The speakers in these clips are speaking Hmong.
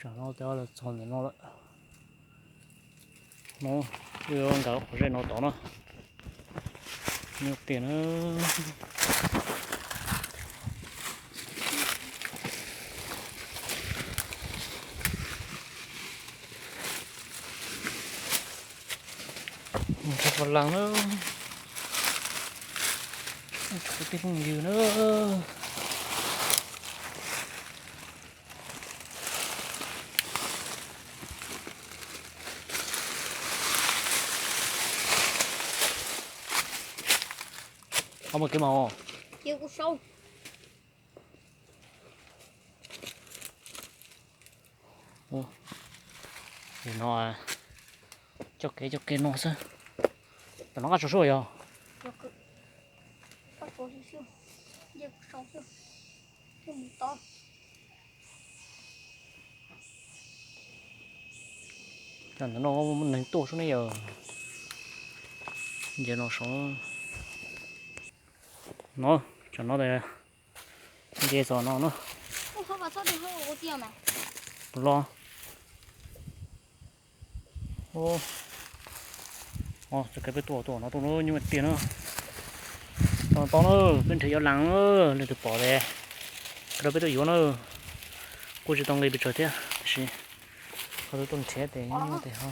Tam no twb los txog ntawm no lawm. No, wb yuav nkag qhov zej no tod no. Nyob tiag na. Mus rau pov leeg na. Tshuav tej phooj ywg na. Ho mus kev mas. Ces no coj kev coj kev no xwb. Tam no qab tsaus suab yog? Tam no neeg tuaj suab ne yog. Nce no saud. No, tam no nce txog no na. Los. Txoj kev peb tuaj tuaj no tuaj nyuaj tiag na. Tau tau na, peb nrhiav yuav lees na, leej twg pom ces rau peb tuaj yuav na. Kuj tsis tau nqi pes tsawg thiab tiam sis ho tuaj nrhiav ces nyob tes ho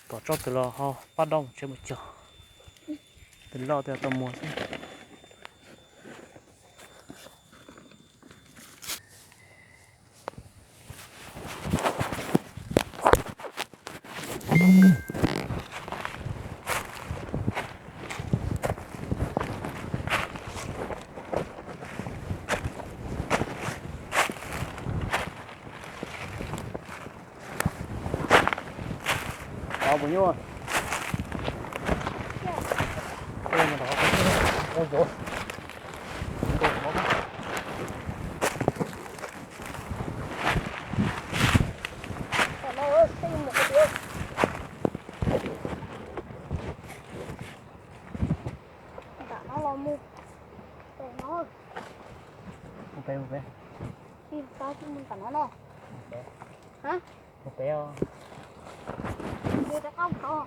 tom tsob twg los ho pab dob mus tsev mus cog. Tes loj tes tau muag xwb. Puas nyuaj? Nram no los mus. Pem no. Mus pem, mus pem. Ib pab mus nram no no. Mus pem. Ha? Mus pem os. Mus rau qab tod.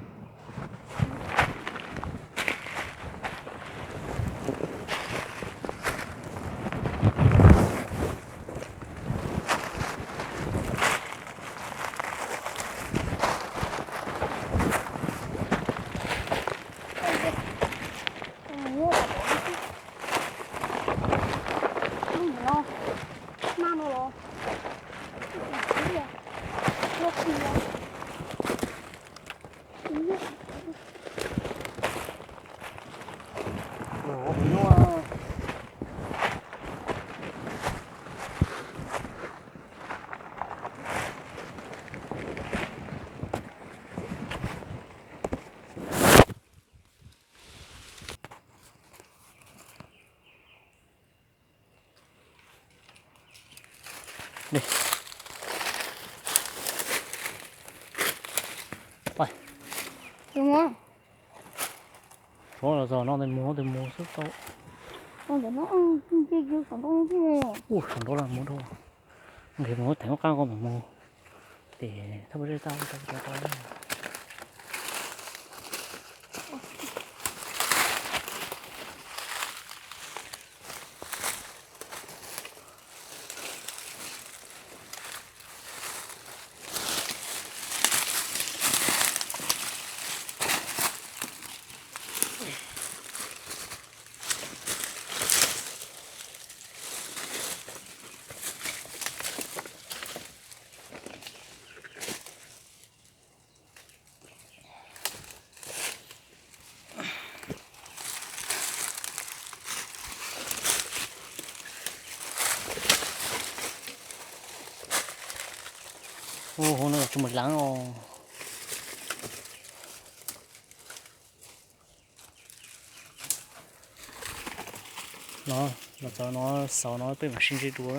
Mus los txog no tes mus tes mus xwb tau. Ua saum nraud los mus rau. Nqis mus theem qab nkaus mam mus. Ces thaj pab zej tau tau tau. Ua hauv no tsis muaj leev os. No, los txog no xaus no peb mam sib ntsib dua.